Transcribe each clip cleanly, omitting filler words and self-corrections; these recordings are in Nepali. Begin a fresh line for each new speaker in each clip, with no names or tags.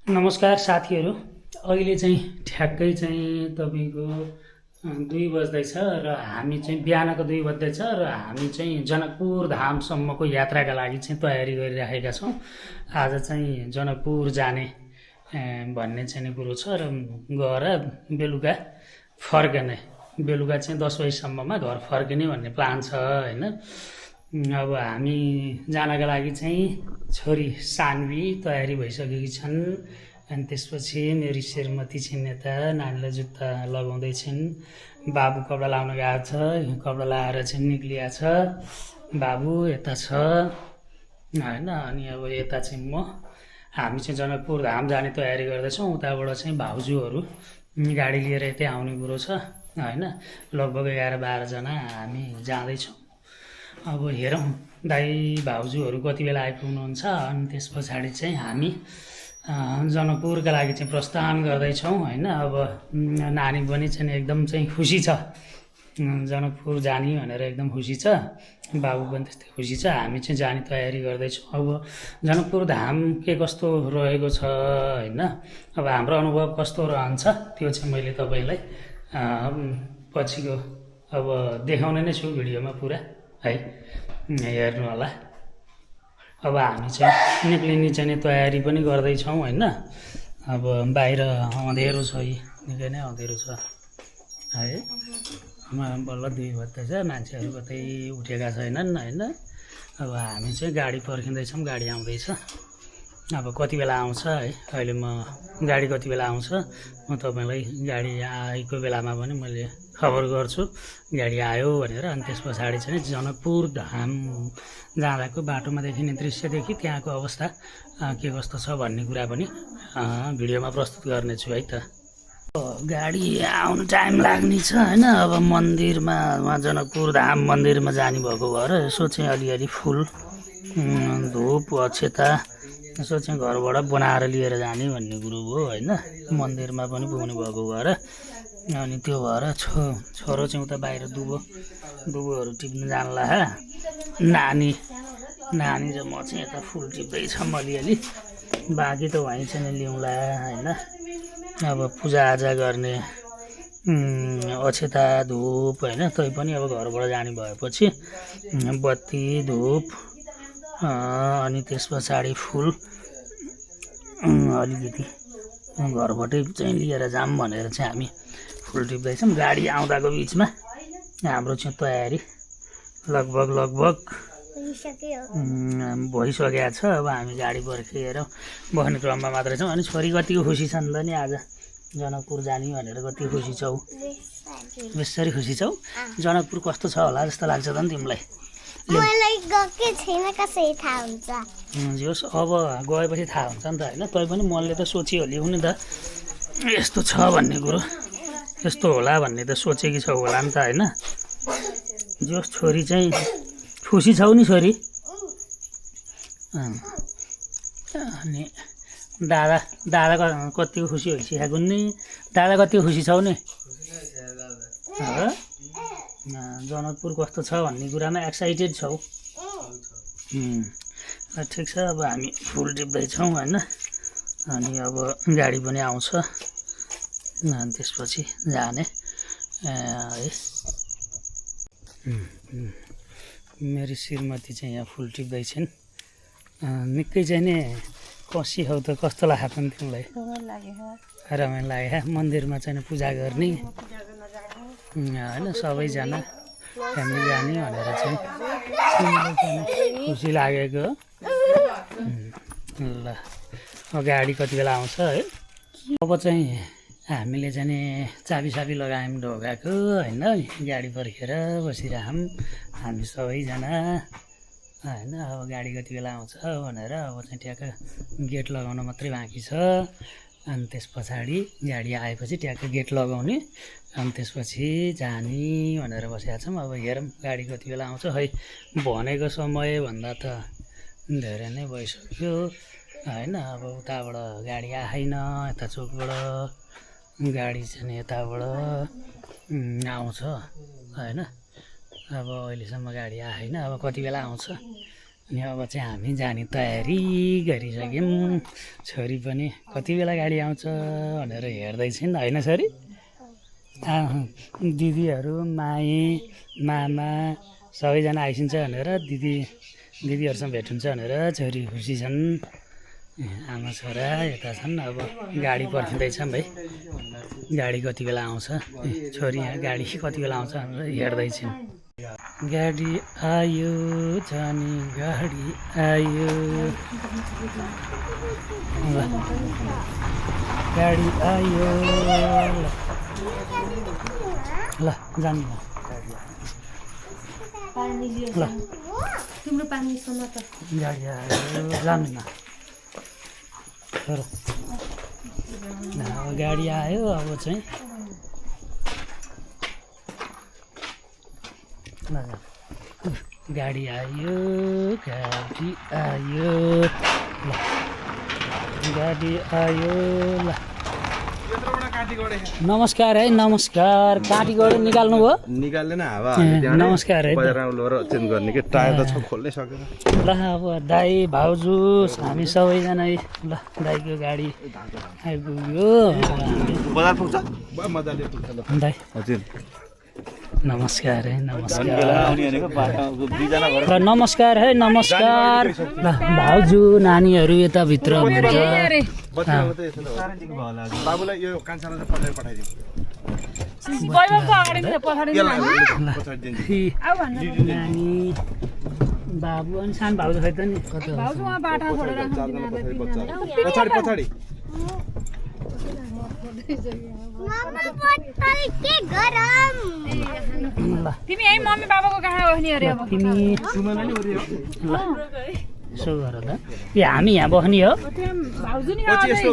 नमस्कार साथीहरू। अहिले चाहिँ ठ्याक्कै चाहिँ तपाईँको 2 बज्दैछ र हामी चाहिँ बिहानको 2 बज्दैछ र हामी चाहिँ जनकपुर धामसम्मको यात्राका लागि चाहिँ तयारी गरिराखेका छौँ। आज चाहिँ जनकपुर जाने भन्ने चाहिँ कुरो छ र गएर बेलुका फर्कने, बेलुका चाहिँ 10 बजीसम्ममा घर फर्किने भन्ने प्लान छ होइन। अब हामी जानका लागि चाहिँ छोरी सान्वी तयारी भइसकेकी छन् अनि त्यसपछि मेरी श्रीमती छिन् यता नानीलाई जुत्ता लगाउँदैछिन्। बाबु कपडा लाउन गएको छ, कपडा लाएर चाहिँ निक्लिया छ, बाबु यता छ होइन। अनि अब यता चाहिँ हामी चाहिँ जनकपुर धाम जाने तयारी गर्दैछौँ। उताबाट चाहिँ भाउजूहरू गाडी लिएर यतै आउने कुरो छ होइन। लगभग 11-12 जना हामी जाँदैछौँ। अब हेरौँ दाइ भाउजूहरू कति बेला आइपुग्नुहुन्छ। अनि त्यस पछाडि चाहिँ हामी जनकपुरका लागि चाहिँ प्रस्थान गर्दैछौँ होइन। अब नानी पनि चाहिँ एकदम चाहिँ खुसी छ, जनकपुर जाने भनेर एकदम खुसी छ, बाबु पनि त्यस्तै खुसी छ। हामी चाहिँ जाने तयारी गर्दैछौँ। अब जनकपुर धाम के कस्तो रहेको छ होइन, अब हाम्रो अनुभव कस्तो रहन्छ त्यो चाहिँ मैले तपाईँलाई पछिको अब देखाउने नै छु भिडियोमा पुरा है, हेर्नु होला। अब हामी चाहिँ निक्लिने चाहिँ तयारी पनि गर्दैछौँ होइन। अब बाहिर अँधेरो छ, निकै नै अँधेरो छ है। बल्ल 2 बज्दैछ, मान्छेहरू कतै उठेका छैनन् होइन। अब हामी चाहिँ गाडी पर्खिँदैछौँ, गाडी आउँदैछ। अब कति बेला आउँछ है, अहिले म गाडी कति बेला आउँछ म तपाईँलाई गाडी आएको बेलामा पनि मैले खबर गर्छु गाडी आयो भनेर। अनि त्यस पछाडि चाहिँ जनकपुर धाम जाँदाको बाटोमा देखिने दृश्यदेखि त्यहाँको अवस्था के कस्तो छ भन्ने कुरा पनि भिडियोमा प्रस्तुत गर्नेछु है त। गाडी आउनु टाइम लाग्ने छ होइन। अब मन्दिरमा उहाँ जनकपुर धाम मन्दिरमा जाने भएको भएर यसो चाहिँ अलिअलि फुल धुप अक्षता यसो चाहिँ घरबाट बनाएर लिएर जाने भन्ने कुरो हो होइन। मन्दिरमा पनि पुग्नु भएको भएर अनि त्यो भएर छोरो चाहिँ उता बाहिर दुबोहरू टिप्नु जानला। नानी र म चाहिँ यता फुल टिप्दैछौँ अलिअलि, बाँकी त वहीँ चाहिँ ल्याउँला होइन। अब पूजाआजा गर्ने अक्षता धुप होइन, तै पनि अब घरबाट जाने भएपछि बत्ती धुप अनि त्यस पछाडि फुल अलिकति घरबाटै चाहिँ लिएर जाऊँ भनेर चाहिँ हामी फुल टिप्दैछौँ। गाडी आउँदाको बिचमा हाम्रो चाहिँ तयारी लगभग भइसकेको छ। अब हामी गाडी पर्खेर बस्ने क्रममा मात्रै छौँ। अनि छोरी कतिको खुसी छन् त नि आज जनकपुर जाने भनेर, कति खुसी छौ? बेसरी खुसी छौ? जनकपुर कस्तो छ होला जस्तो लाग्छ त नि तिमीलाई? जोस् अब गएपछि थाहा हुन्छ नि त होइन। तै पनि मनले त सोचिहाल्यो नि त यस्तो छ भन्ने कुरो, यस्तो होला भन्ने त सोचेकी छौ होला नि त होइन। जोस् छोरी चाहिँ खुसी छौ नि छोरी? अनि दादा कतिको खुसी भइसकेको नि? दादा कतिको खुसी छौ नि? जनकपुर कस्तो छ भन्ने कुरामा एक्साइटेड छौ? ठिक छ। अब हामी फुल टिप्दैछौँ होइन। अनि अब गाडी पनि आउँछ अनि त्यसपछि जाने है। मेरी श्रीमती चाहिँ यहाँ फुल टिप्दैछन्। निकै चाहिँ नि कसी हौ त, कस्तो लाग्यो नि तिमीलाई? रमाइलो लाग्यो मन्दिरमा चाहिँ पूजा गर्ने होइन, सबैजना फ्यामिली जाने भनेर चाहिँ खुसी लागेको। ल गाडी कति बेला आउँछ है। अब चाहिँ हामीले चाहिँ नि चाबी लगायौँ ढोकाको होइन। गाडी पर्खेर बसिरहौँ हामी सबैजना होइन। अब गाडी कति बेला आउँछ भनेर अब चाहिँ ट्याक्क गेट लगाउन मात्रै बाँकी छ। अनि त्यस पछाडि गाडी आएपछि ट्याक्क गेट लगाउने अनि त्यसपछि जाने भनेर बसेका छौँ। अब हेरौँ गाडी कति बेला आउँछ। खै भनेको समयभन्दा त धेरै नै भइसक्यो होइन। अब उताबाट गाडी आएन, यता चोकबाट गाडी चाहिँ यताबाट आउँछ होइन। अब अहिलेसम्म गाडी आएन, अब कति बेला आउँछ अनि अब चाहिँ हामी जाने तयारी गरिसक्यौँ। छोरी पनि कति बेला गाडी आउँछ भनेर हेर्दैछिन् होइन छोरी? दिदीहरू माई मामा सबैजना आइसिन्छ भनेर दिदीहरूसँग भेट हुन्छ भनेर छोरी खुसी छन्। आमा छोरा यता छन्। अब गाडी पर्खिँदैछ भाइ, गाडी कति बेला आउँछ, छोरी यहाँ गाडी कति बेला आउँछ भनेर हेर्दैछन्। गाडी आयो जाने गाडी आयो, गाडी आयो ल जाने ल
तिम्रो पानी सुन त
गाडी आयो जानु न। गाडी आयो अब चाहिँ गाडी आयो, गाडी आयो ल, गाडी आयो ल। नमस्कार है, नमस्कार। काटीगढ निकाल्नु भयो?
निकाल्दैन हावा
नमस्कार है।
चेन्ज गर्ने के टायर त छ खोल्नै सकेन।
ल अब दाई भाउजू हामी सबैजना ल दाईको गाडी आइपुग्यो।
बजार पुग्छ मजाले पुग्छ ल
दाई
हजुर
नमस्कार है, नमस्कार ल, नमस्कार है, नमस्कार ल। भाउजू नानीहरू यता भित्र हुनुहुन्छ।
बाबुलाई यो कान्छाला चाहिँ पठाइदिउँ।
नानी बाबु अनि सानो भाउजू खै त नि
पछाडि पछाडि
तिमी यही मम्मी बाबाको कहाँ बस्ने अरे अब?
तिमी ल यसो गर त। ए हामी यहाँ बस्ने हो?
भाउजू नि
पछि यस्तो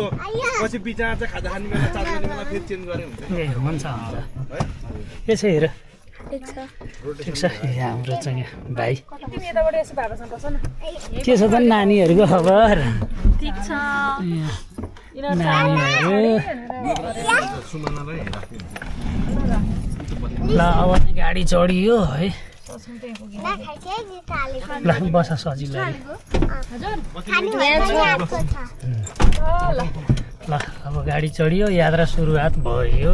पछि बिचमा चाहिँ खाजा खाने बेला चार्ज गर्ने बेला फेरि चेन्ज गरे हुन्छ।
ए हुन्छ हुन्छ। यसो हेर ठिक छ। ए हाम्रो चाहिँ यहाँ भाइ
तिमी यताबाट यसो बाबासँग बस न।
के छ त नानीहरूको खबर?
ठीक छ।
नानीहरू ल अब गाडी चढियो है। ल बस सजिलो ल। अब गाडी चढियो, यात्रा सुरुवात भयो।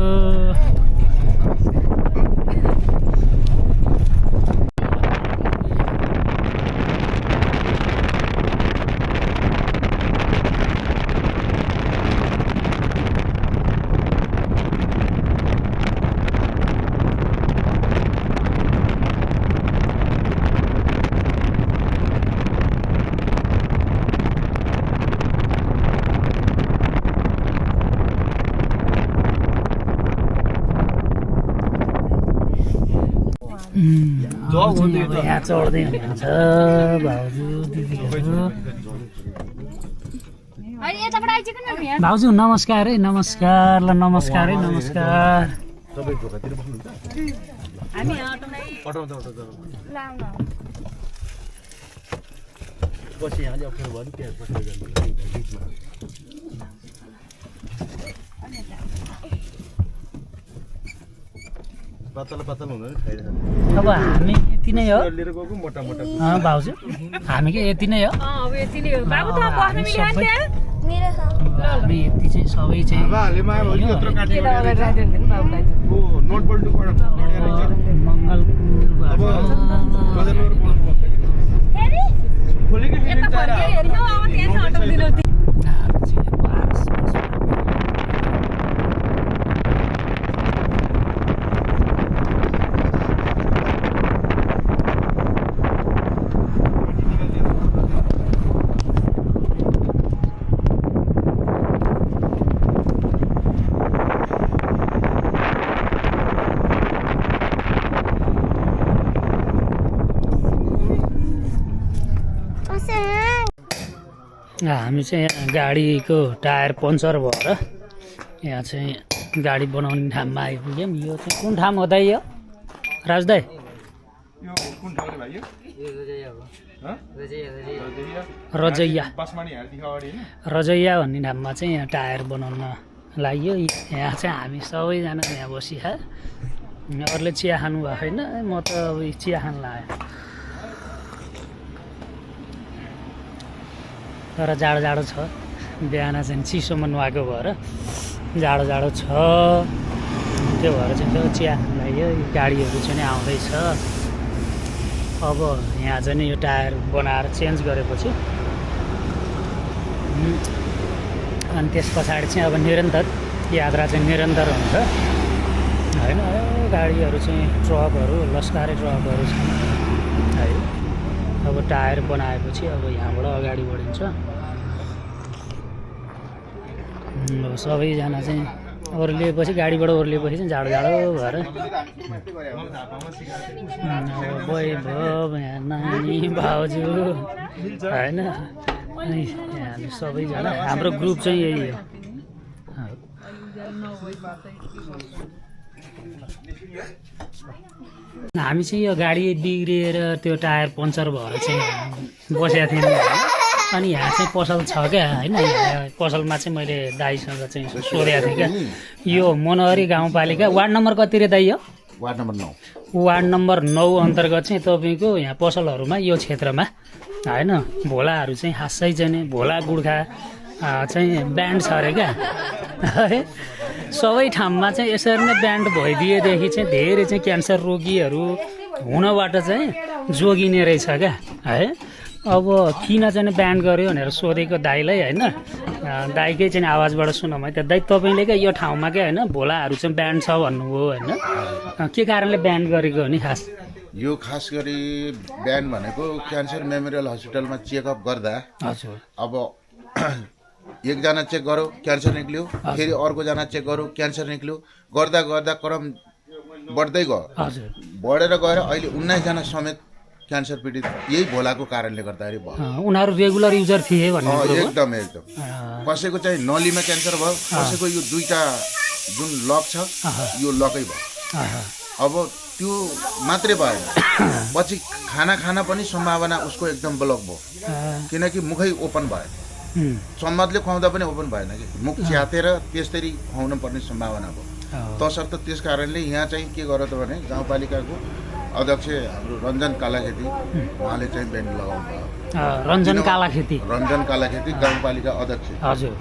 यहाँ चढ्दै हुनुहुन्छ भाउजू दिदीहरू। भाउजू नमस्कार है, नमस्कार ल, नमस्कार है, नमस्कार।
पातल पातल हुँदैन खाइरहेको।
अब हामी यति नै हो
लिएर गएको मोटा मोटा
भाउजू, हामी के यति नै हो।
अब यति नै हो। बाबु त बस्न मिल्यो नि त्यहाँ?
हामी यति चाहिँ सबै चाहिँ
हाले माया भयो यत्रो काटी
केटा अगाडि राखिदिनु नि बाबुलाई।
ओ नोट बल्टु बढ्या रहेछ।
मङ्गलपुरबाट
अब बजार लगेर
हेरी
खोलेको
यता फर्के हेरी हो। अब त्यहाँ चाहिँ हटाउँदिनु ती।
हामी चाहिँ यहाँ गाडीको टायर पङ्चर भएर यहाँ चाहिँ गाडी बनाउने ठाउँमा आइपुग्यौँ। यो चाहिँ कुन ठाउँ हो दाइ? यो राज दाइ
यो कुन ठाउँले भाइ यो?
रजैया,
बासमणी हालदेखि अगाडि हैन?
रजैया भन्ने ठाउँमा चाहिँ यहाँ टायर बनाउन लाग्यो। यहाँ चाहिँ हामी सबैजना यहाँ बसिखा। अरूले चिया खानु भएको छैन, म त अब चिया खान लाग्यो। तर जाडो जाडो छ बिहान चाहिँ चिसोमा नुहाएको भएर जाडो जाडो छ त्यो भएर चाहिँ त्यो चिया खानलाई यो गाडीहरू चाहिँ आउँदैछ अब यहाँ चाहिँ यो टायर बनाएर चेन्ज गरेपछि अनि त्यस पछाडि चाहिँ अब निरन्तर यात्रा चाहिँ निरन्तर हुन्छ होइन गाडीहरू चाहिँ ट्रकहरू लस्कारे ट्रकहरू छन् है अब टायर बनाएपछि अब यहाँबाट अगाडि बढिन्छ सबैजना चाहिँ ओर्लिएपछि गाडीबाट ओर्लिएपछि चाहिँ जाडो जाडो भएर वैभव यहाँ नानी भाउजू होइन अनि यहाँ सबैजना हाम्रो ग्रुप चाहिँ यही हो हामी चाहिँ यो गाडी बिग्रिएर त्यो टायर पङ्चर भएर चाहिँ बसेका थियौँ अनि यहाँ चाहिँ पसल छ क्या होइन पसलमा चाहिँ मैले दाइसँग चाहिँ सोधेको थिएँ क्या यो मनहरी गाउँपालिका वार्ड नम्बर कति रे दाइ हो
वार्ड नम्बर 9
वार्ड नम्बर 9 अन्तर्गत चाहिँ तपाईँको यहाँ पसलहरूमा यो क्षेत्रमा होइन भोलाहरू चाहिँ खासै चाहिँ नि भोला गुर्खा चाहिँ ब्यान्ड छ अरे क्या है सबै ठाउँमा चाहिँ यसरी नै ब्यान्ड भइदिएदेखि चाहिँ धेरै चाहिँ क्यान्सर रोगीहरू हुनबाट चाहिँ जोगिने रहेछ क्या है अब किन चाहिँ ब्यान्ड गर्यो भनेर सोधेको दाइलाई होइन दाइकै चाहिँ आवाजबाट सुनौँ है त दाइ तपाईँले क्या यो ठाउँमा क्या होइन भोलाहरू चाहिँ ब्यान्ड छ भन्नुभयो होइन के कारणले ब्यान्ड गरेको हो नि खास
यो खास गरी ब्यान्ड भनेको क्यान्सर मेमोरियल हस्पिटलमा चेकअप गर्दा
हजुर
अब एकजना चेक गऱ्यो क्यान्सर निक्ल्यो फेरि अर्कोजना चेक गऱ्यो क्यान्सर निक्ल्यो गर्दा गर्दा क्रम बढ्दै गयो
हजुर
बढेर गएर अहिले 19 जना समेत क्यान्सर पीडित यही भोलाको कारणले गर्दाखेरि भयो
उनीहरू रेगुलर युजर थिए भन्ने कुरो हो?
एकदम कसैको चाहिँ नलीमा क्यान्सर भयो कसैको यो दुईटा जुन लक छ यो लकै भयो अब त्यो मात्रै भएन पछि खाना पनि सम्भावना उसको एकदम ब्लक भयो किनकि मुखै ओपन भयो सम्वादले खुवाउँदा पनि ओपन भएन कि मुख च्यातेर त्यसरी खुवाउनु पर्ने सम्भावना भयो तसर्थ त्यस कारणले यहाँ चाहिँ के गर्यो त भने गाउँपालिकाको अध्यक्ष हाम्रो रञ्जन कालाखेती उहाँले चाहिँ ब्यान्ड लगाउनु भयो
रञ्जन कालाखेती
गाउँपालिका अध्यक्ष
हजुर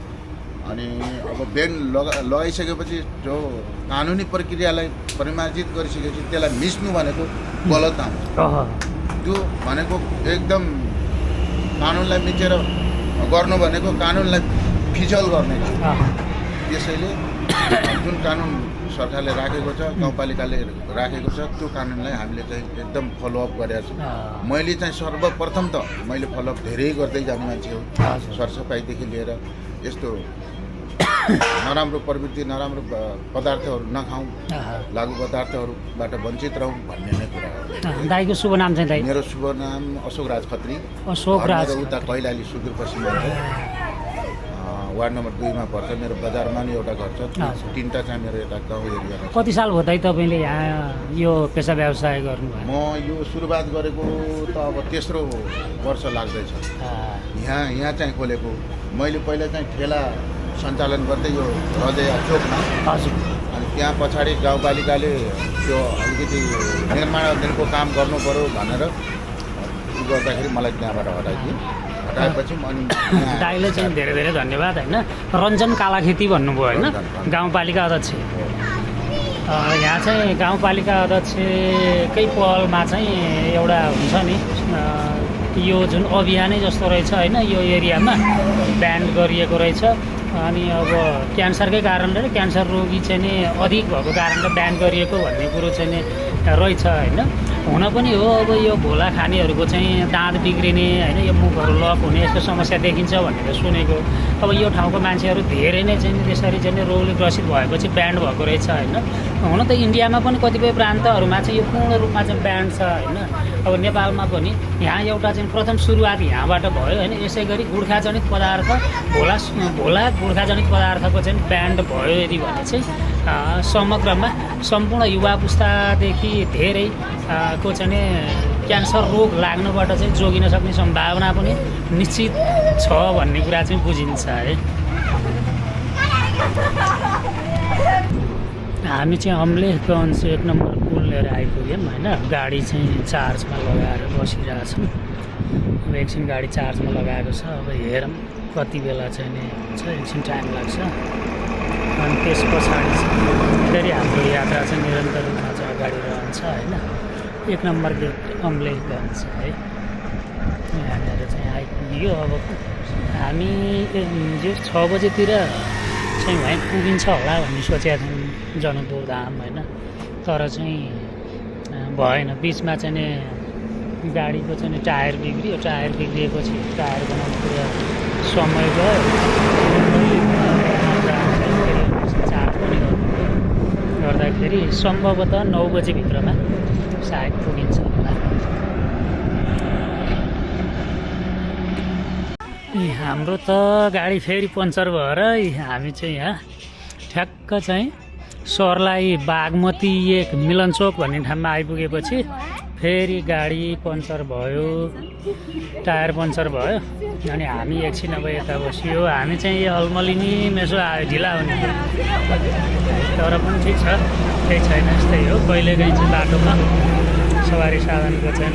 अनि अब ब्यान्ड लगाइसकेपछि जो कानुनी प्रक्रियालाई परिमार्जित गरिसकेपछि त्यसलाई मिच्नु भनेको गलत आउँछ त्यो भनेको एकदम कानुनलाई मिचेर गर्नु भनेको कानुनलाई फिजल गर्ने त्यसैले जुन कानुन सरकारले राखेको छ गाउँपालिकाले राखेको छ त्यो कानुनलाई हामीले चाहिँ एकदम फलोअप गरेका छौँ मैले चाहिँ सर्वप्रथम त मैले फलोअप धेरै गर्दै जाने मान्छे हो सरसफाइदेखि लिएर यस्तो नराम्रो प्रवृत्ति नराम्रो पदार्थहरू नखाउँ लागु पदार्थहरूबाट वञ्चित रहौँ भन्ने नै कुरा हो
दाइको शुभ नाम चाहिँ दाइ
मेरो शुभ नाम अशोक राज खत्री उता कैलाली सुदूरपश्चिम वार्ड नम्बर 2 मा पर्छ मेरो बजारमा नि एउटा घर छ तीनटा चाहिँ मेरो यता गाउँ एरियामा
कति साल भयो दाइ तपाईँले यहाँ यो पेसा व्यवसाय गर्नुभयो
म यो सुरुवात गरेको त अब तेस्रो वर्ष लाग्दैछ यहाँ चाहिँ खोलेको मैले पहिला चाहिँ ठेला सञ्चालन गर्दै यो रजया चोकमा
हजुर
अनि त्यहाँ पछाडि गाउँपालिकाले त्यो अलिकति निर्माणाधीनको काम गर्नु पर्यो भनेर गर्दाखेरि मलाई त्यहाँबाट हटाएपछि अनि
दाइले चाहिँ धेरै धेरै धन्यवाद होइन रञ्जन कालाखेती भन्नुभयो होइन गाउँपालिका अध्यक्ष यहाँ चाहिँ गाउँपालिका अध्यक्षकै पहलमा चाहिँ एउटा हुन्छ नि यो जुन अभियानै जस्तो रहेछ होइन यो एरियामा ब्यान्ड गरिएको रहेछ अनि अब क्यान्सरकै कारणले क्यान्सर रोगी चाहिँ नि अधिक भएको कारणले ब्यान्ड गरिएको भन्ने कुरो चाहिँ नि रहेछ होइन हुन पनि हो अब यो भोला खानेहरूको चाहिँ दाँत बिग्रिने होइन यो मुखहरू लक हुने यस्तो समस्या देखिन्छ भनेर सुनेको अब यो ठाउँको मान्छेहरू धेरै नै चाहिँ त्यसरी चाहिँ रोगले ग्रसित भएपछि ब्यान्ड भएको रहेछ होइन हुन त इन्डियामा पनि कतिपय प्रान्तहरूमा चाहिँ यो पूर्ण रूपमा चाहिँ ब्यान्ड छ होइन अब नेपालमा पनि यहाँ एउटा चाहिँ प्रथम सुरुवात यहाँबाट भयो होइन यसै गरी गोर्खाजनित पदार्थ भोला गोर्खाजनित पदार्थको चाहिँ ब्यान्ड भयो यदि भने चाहिँ समग्रमा सम्पूर्ण युवा पुस्तादेखि धेरै को चाहिँ क्यान्सर रोग लाग्नबाट चाहिँ जोगिन सक्ने सम्भावना पनि निश्चित छ भन्ने कुरा चाहिँ बुझिन्छ है हामी चाहिँ अम्लेखगञ्ज 1 नम्बर पुल लिएर आइपुग्यौँ होइन गाडी चाहिँ चार्जमा लगाएर बसिरहेछौँ अब एकछिन गाडी चार्जमा लगाएको छ। अब हेरौँ कति बेला चाहिँ नि हुन्छ, एकछिन टाइम लाग्छ। अनि त्यस पछाडि चाहिँ फेरि हाम्रो यात्रा चाहिँ निरन्तर रूपमा चाहिँ अगाडि रहन्छ होइन। 1 नम्बर गेट अम्लेखगञ्ज है, यहाँनिर चाहिँ आइपुग्यो। अब हामी यो 6 बजेतिर चाहिँ वहीँ पुगिन्छ होला भन्ने सोचेका थियौँ जनकपुर धाम होइन। तर चाहिँ भएन, बिचमा चाहिँ नि गाडीको चाहिँ नि टायर बिग्रियो। टायर बिग्रिएपछि टायर बनाउनु पुरा समय गयो। चार्ज पनि गर्दाखेरि सम्भवतः 9 बजीभित्रमा सायद पुगिन्छ होला। हाम्रो त गाडी फेरि पङ्चर भएर हामी चाहिँ यहाँ ठ्याक्क चाहिँ सर्लाही बागमती 1 मिलनचोक भन्ने ठाउँमा आइपुगेपछि फेरि गाडी पङ्चर भयो, टायर पङ्चर भयो। अनि हामी एकछिन अब यता बसियो। हामी चाहिँ यो अल्मलिनी मेसो आयो, ढिला हुने तर पनि ठिक छ, केही छैन, यस्तै हो। कहिलेकाहीँ चाहिँ बाटोमा सवारी साधनको चाहिँ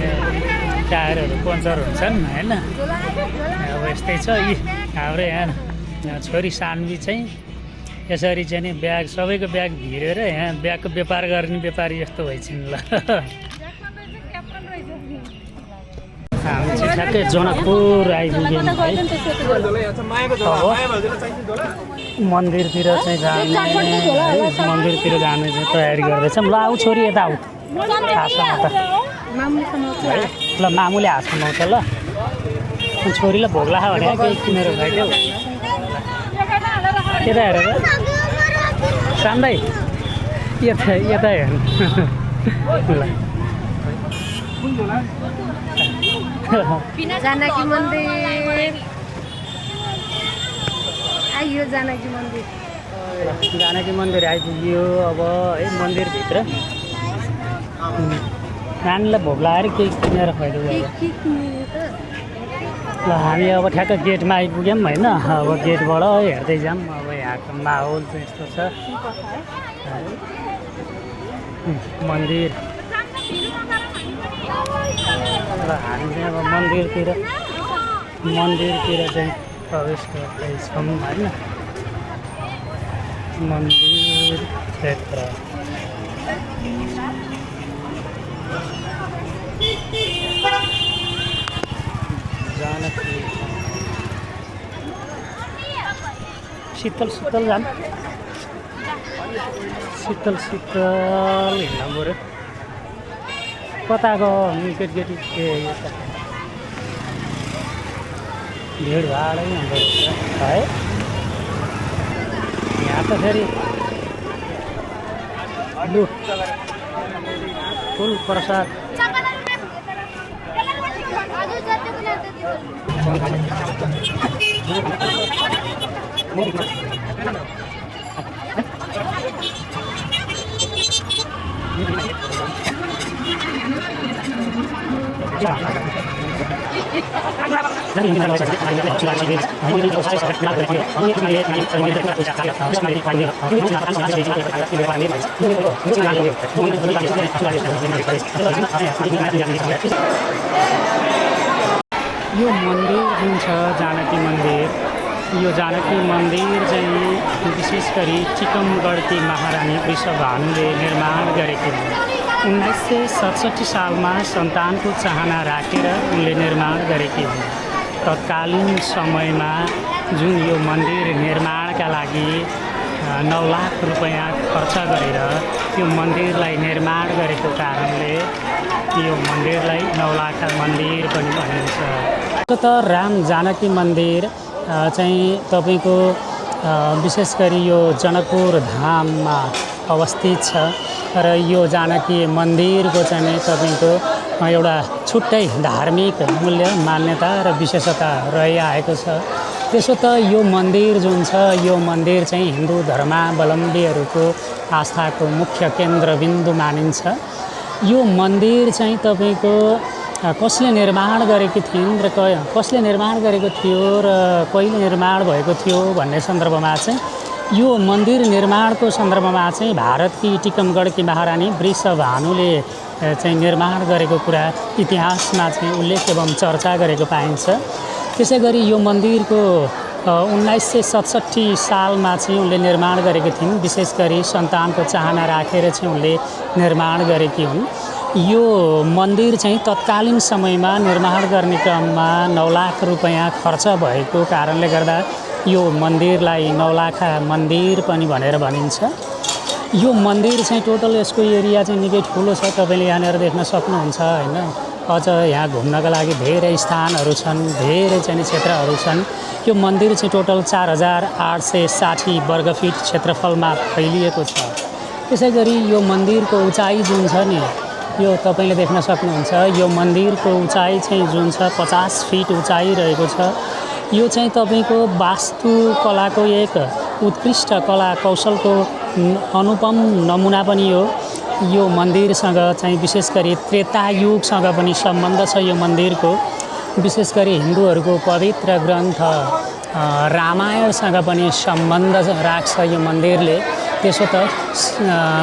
टायरहरू पङ्चर हुन्छन् होइन। अब यस्तै छ। यी हाम्रो यहाँ छोरी सान्वी चाहिँ यसरी चाहिँ नि ब्याग, सबैको ब्याग भिरेर यहाँ ब्यागको व्यापार गर्ने व्यापारी जस्तो भइछन् ल। हामी चाहिँ ठ्याक्कै जनकपुर आइपुग्यौँ है। मन्दिरतिर चाहिँ जाने, मन्दिरतिर जाने चाहिँ तयारी गर्दैछौँ। ल आऊ छोरी यता आऊ, हाँसमा त है। ल मामुले हाँसमा आउँछ ल। छोरीलाई भोग लाग्यो भने केही किनेर खाइदेऊ। यता हेर सान्दै, यता हेर्नु ल।
जानकी मन्दिर आइयो, जानकी मन्दिर।
जानकी मन्दिर आइपुग्यो अब है। मन्दिरभित्र नानीलाई भोग लगाएर केही किनेर खुवाइदियो। ल हामी अब ठ्याक्क गेटमा आइपुग्यौँ होइन। अब गेटबाट हेर्दै जाऊँ। अब यहाँको माहौल चाहिँ यस्तो छ। मन्दिर र हामी चाहिँ अब मन्दिरतिर चाहिँ प्रवेश गर्दैछौँ होइन। मन्दिर क्षेत्र जानकी शीतल जाम, शीतल हिँड्नु पऱ्यो। कताको केटी ए यता भिडभाडै हुँदो रहेछ है। यहाँ त फेरि लु फुल प्रसाद यो मन्दिर जुन छ जानकी मन्दिर, यो जानकी मन्दिर चाहिँ विशेष गरी चिकमगढकी महारानी वृषभानुले निर्माण गरेकी हुन्। 1967 सालमा सन्तानको चाहना राखेर उनले निर्माण गरेकी हुन्। तत्कालीन समयमा जुन यो मन्दिर निर्माणका लागि 9 लाख रुपैयाँ खर्च गरेर यो मन्दिरलाई निर्माण गरेको कारणले यो मन्दिरलाई 9 लाख मन्दिर पनि भनिन्छ। त राम जानकी मन्दिर चाहिँ तपाईँको विशेष गरी यो जनकपुर धाममा अवस्थित छ र यो जानकी मन्दिरको चाहिँ तपाईँको एउटा छुट्टै धार्मिक मूल्य मान्यता र विशेषता रहिआएको छ। त्यसो त यो मन्दिर जुन छ यो मन्दिर चाहिँ हिन्दू धर्मावलम्बीहरूको आस्थाको मुख्य केन्द्रबिन्दु मानिन्छ। यो मन्दिर चाहिँ तपाईँको कसले निर्माण गरेकी थिइन् र कसले निर्माण गरेको थियो र कहिले निर्माण भएको थियो भन्ने सन्दर्भमा चाहिँ यो मन्दिर निर्माणको सन्दर्भमा चाहिँ भारतकी टिकमगढकी महारानी वृषभानुले चाहिँ निर्माण गरेको कुरा इतिहासमा चाहिँ उल्लेख एवं चर्चा गरेको पाइन्छ। त्यसै गरी यो मन्दिरको 1967 सालमा चाहिँ उनले निर्माण गरेकी थिइन्। विशेष गरी सन्तानको चाहना राखेर चाहिँ उनले निर्माण गरेकी हुन्। यो मन्दिर चाहिँ तत्कालीन समयमा निर्माण गर्ने क्रममा 9 लाख रुपैयाँ खर्च भएको कारणले गर्दा यो मन्दिरलाई नौलाखा मन्दिर पनि भनेर भनिन्छ। यो मन्दिर चाहिँ टोटल यसको एरिया चाहिँ निकै ठुलो छ, तपाईँले यहाँनिर देख्न सक्नुहुन्छ होइन। अझ यहाँ घुम्नका लागि धेरै स्थानहरू छन्, धेरै चाहिँ क्षेत्रहरू छन्। यो मन्दिर चाहिँ टोटल 4860 वर्गफिट क्षेत्रफलमा फैलिएको छ। त्यसै गरी यो मन्दिरको उचाइ जुन छ नि, यो तपाईँले देख्न सक्नुहुन्छ। यो मन्दिरको उचाइ चाहिँ जुन छ 50 फिट उचाइ रहेको छ। यो चाहिँ तपाईँको वास्तुकलाको एक उत्कृष्ट कला कौशलको अनुपम नमुना पनि हो। यो मन्दिरसँग चाहिँ विशेष गरी त्रेता युगसँग पनि सम्बन्ध छ। यो मन्दिरको विशेष गरी हिन्दूहरूको पवित्र ग्रन्थ रामायणसँग पनि सम्बन्ध राख्छ यो मन्दिरले। त्यसो त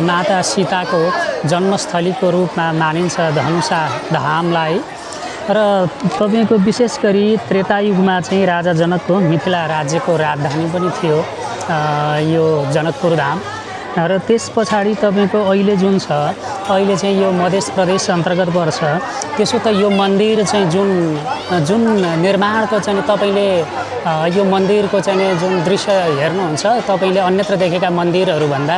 माता सीताको जन्मस्थलीको रूपमा मानिन्छ धनुषा धामलाई। र तपाईँको विशेष गरी त्रेतायुगमा चाहिँ राजा जनकको मिथिला राज्यको राजधानी पनि थियो यो जनकपुर धाम। र त्यस पछाडि तपाईँको अहिले जुन छ, अहिले चाहिँ यो मध्य प्रदेश अन्तर्गत पर्छ। त्यसो त यो मन्दिर चाहिँ जुन निर्माणको चाहिँ तपाईँले यो मन्दिरको चाहिँ जुन दृश्य हेर्नुहुन्छ, तपाईँले अन्यत्र देखेका मन्दिरहरूभन्दा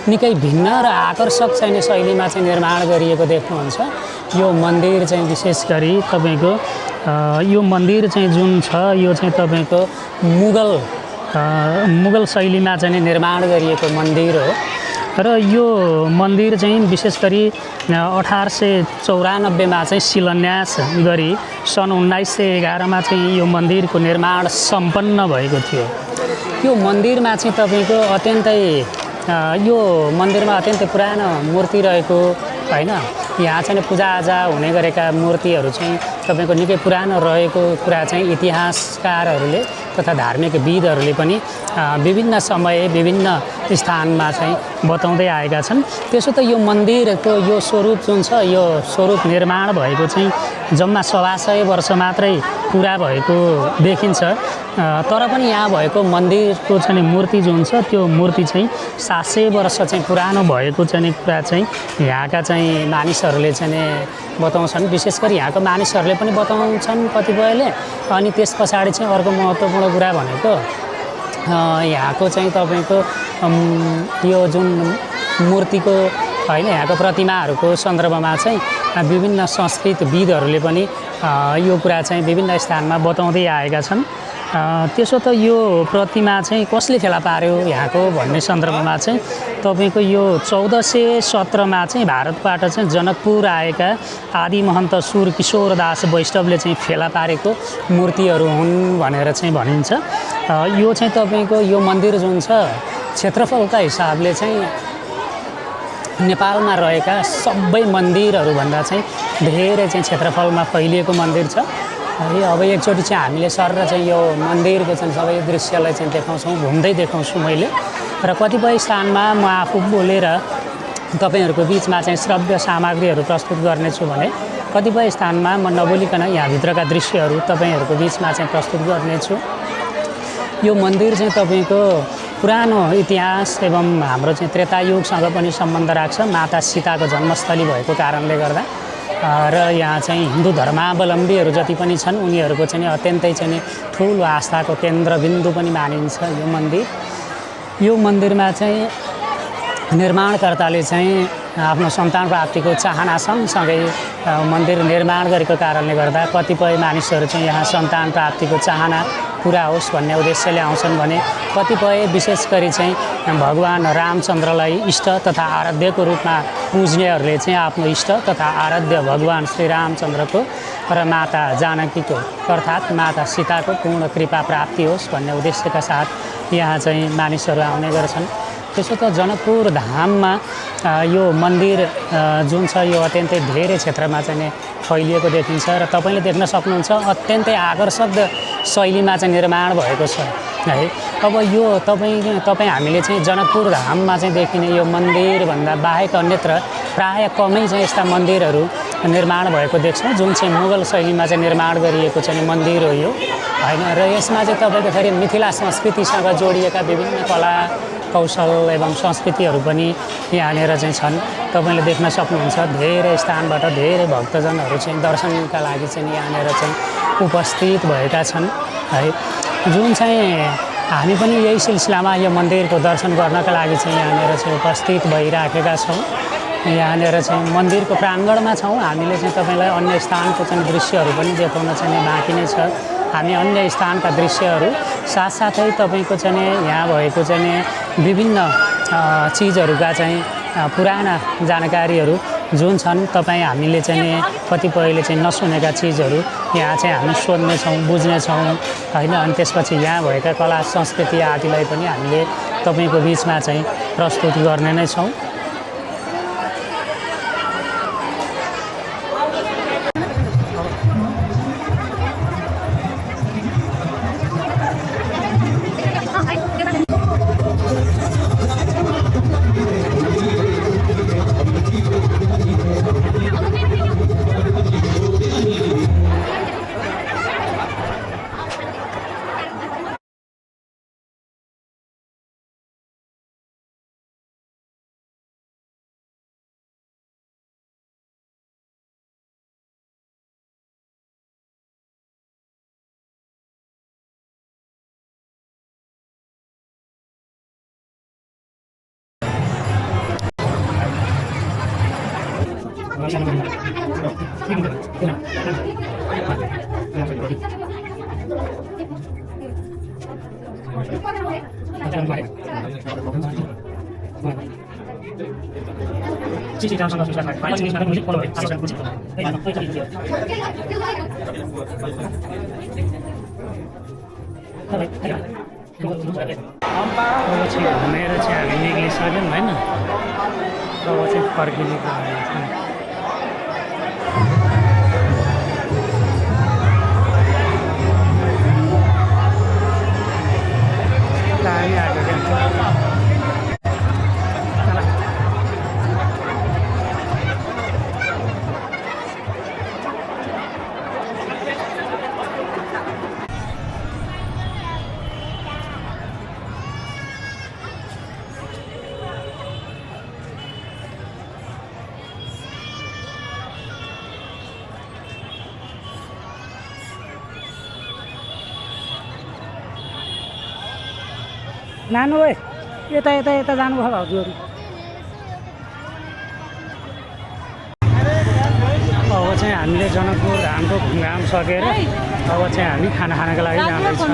निकै भिन्न र आकर्षक चाहिँ शैलीमा चाहिँ निर्माण गरिएको देख्नुहुन्छ। यो मन्दिर चाहिँ विशेष गरी तपाईँको यो मन्दिर चाहिँ जुन छ, यो चाहिँ तपाईँको मुगल शैलीमा चाहिँ निर्माण गरिएको मन्दिर हो। र यो मन्दिर चाहिँ विशेष गरी 1894मा चाहिँ शिलान्यास गरी सन् 1911मा चाहिँ यो मन्दिरको निर्माण सम्पन्न भएको थियो। यो मन्दिरमा चाहिँ तपाईँको यो मन्दिरमा अत्यन्तै पुरानो मूर्ति रहेको होइन। यहाँ चाहिँ पूजाआजा हुने गरेका मूर्तिहरू चाहिँ तपाईँको निकै पुरानो रहेको कुरा चाहिँ इतिहासकारहरूले तथा धार्मिक विदहरूले पनि विभिन्न समय विभिन्न स्थानमा चाहिँ बताउँदै आएका छन्। त्यसो त यो मन्दिरको यो स्वरूप जुन छ, यो स्वरूप निर्माण भएको चाहिँ जम्मा 125 वर्ष मात्रै पुरा भएको देखिन्छ। तर पनि यहाँ भएको मन्दिरको चाहिँ मूर्ति जुन छ, त्यो मूर्ति चाहिँ 700 वर्ष चाहिँ पुरानो भएको चाहिँ कुरा चाहिँ यहाँका चाहिँ मानिसहरूले चाहिँ बताउँछन्। विशेष गरी यहाँको मानिसहरूले पनि बताउँछन् कतिपयले। अनि त्यस पछाडि चाहिँ अर्को महत्त्वपूर्ण कुरा भनेको यहाँको चाहिँ तपाईँको यो जुन मूर्तिको होइन, यहाँको प्रतिमाहरूको सन्दर्भमा चाहिँ विभिन्न संस्कृतविदहरूले पनि यो कुरा चाहिँ विभिन्न स्थानमा बताउँदै आएका छन्। त्यसो त यो प्रतिमा चाहिँ कसले फेला पार्यो यहाँको भन्ने सन्दर्भमा चाहिँ तपाईँको यो 1417मा चाहिँ भारतबाट चाहिँ जनकपुर आएका आदि महन्त सुर किशोर दास वैष्णवले चाहिँ फेला पारेको मूर्तिहरू हुन् भनेर चाहिँ भनिन्छ। यो चाहिँ तपाईँको यो मन्दिर जुन छ क्षेत्रफलका हिसाबले चाहिँ नेपालमा रहेका सबै मन्दिरहरूभन्दा चाहिँ धेरै चाहिँ क्षेत्रफलमा फैलिएको मन्दिर छ। अब एकचोटि चाहिँ हामीले सर चाहिँ यो मन्दिरको चाहिँ सबै दृश्यलाई चाहिँ देखाउँछौँ, घुम्दै देखाउँछु मैले। र कतिपय स्थानमा म आफू बोलेर तपाईँहरूको बिचमा चाहिँ श्रव्य सामग्रीहरू प्रस्तुत गर्नेछु भने कतिपय स्थानमा म नबोलिकन यहाँभित्रका दृश्यहरू तपाईँहरूको बिचमा चाहिँ प्रस्तुत गर्नेछु। यो मन्दिर चाहिँ तपाईँको पुरानो इतिहास एवं हाम्रो चाहिँ त्रेतायुगसँग पनि सम्बन्ध राख्छ। माता सीताको जन्मस्थली भएको कारणले गर्दा र यहाँ चाहिँ हिन्दू धर्मावलम्बीहरू जति पनि छन् उनीहरूको चाहिँ अत्यन्तै चाहिँ ठुलो आस्थाको केन्द्रबिन्दु पनि मानिन्छ यो मन्दिर। यो मन्दिरमा चाहिँ निर्माणकर्ताले चाहिँ आफ्नो सन्तान प्राप्तिको चाहना सँगसँगै मन्दिर निर्माण गरेको कारणले गर्दा कतिपय मानिसहरू चाहिँ यहाँ सन्तान प्राप्तिको चाहना पुरा होस् भन्ने उद्देश्यले आउँछन् भने कतिपय विशेष गरी चाहिँ भगवान रामचन्द्रलाई इष्ट तथा आराध्यको रूपमा पुज्नेहरूले चाहिँ आफ्नो इष्ट तथा आराध्य भगवान श्री रामचन्द्रको र माता जानकीको अर्थात् माता सीताको पूर्ण कृपा प्राप्ति होस् भन्ने उद्देश्यका साथ यहाँ चाहिँ मानिसहरू आउने गर्छन्। त्यसो त जनकपुर धाममा यो मन्दिर जुन छ यो अत्यन्तै धेरै क्षेत्रमा चाहिँ फैलिएको देखिन्छ र तपाईँले देख्न सक्नुहुन्छ अत्यन्तै आकर्षक शैलीमा चाहिँ निर्माण भएको छ है। अब यो तपाईँ हामीले चाहिँ जनकपुर धाममा चाहिँ देखिने यो मन्दिरभन्दा बाहेक अन्यत्र प्राय कमै चाहिँ यस्ता मन्दिरहरू निर्माण भएको देख्छौँ जुन चाहिँ मुगल शैलीमा चाहिँ निर्माण गरिएको चाहिँ मन्दिर हो यो होइन। र यसमा चाहिँ तपाईँको फेरि मिथिला संस्कृतिसँग जोडिएका विभिन्न कला कौशल एवं संस्कृतिहरू पनि यहाँनिर चाहिँ छन्। तपाईँले देख्न सक्नुहुन्छ धेरै स्थानबाट धेरै भक्तजनहरू चाहिँ दर्शनका लागि चाहिँ यहाँनिर चाहिँ उपस्थित भएका छन् है। जुन चाहिँ हामी पनि यही सिलसिलामा यो मन्दिरको दर्शन गर्नका लागि चाहिँ यहाँनिर चाहिँ उपस्थित भइराखेका छौँ। यहाँनिर चाहिँ मन्दिरको प्राङ्गणमा छौँ। हामीले चाहिँ तपाईँलाई अन्य स्थानको चाहिँ दृश्यहरू पनि देखाउन चाहिँ बाँकी नै छ। हामी अन्य स्थानका दृश्यहरू साथसाथै तपाईँको चाहिँ यहाँ भएको चाहिँ विभिन्न चिजहरूका चाहिँ पुराना जानकारीहरू जुन छन् तपाईँ हामीले चाहिँ कतिपयले चाहिँ नसुनेका चिजहरू यहाँ चाहिँ हामी सोध्नेछौँ बुझ्नेछौँ होइन। अनि त्यसपछि यहाँ भएका कला संस्कृति आदिलाई पनि हामीले तपाईँको बिचमा चाहिँ प्रस्तुत गर्ने नै छौँ। घुमेर चाहिँ हामी निक्लिसक्यौँ होइन। अब चाहिँ फर्किने कुरा छ। दामी आएको नानु है यता यता यता जानुभयो हजुर। अब चाहिँ हामीले जनकपुर धामको घुमघाम सकेर अब चाहिँ हामी खाना खानको लागि जाँदैछौँ।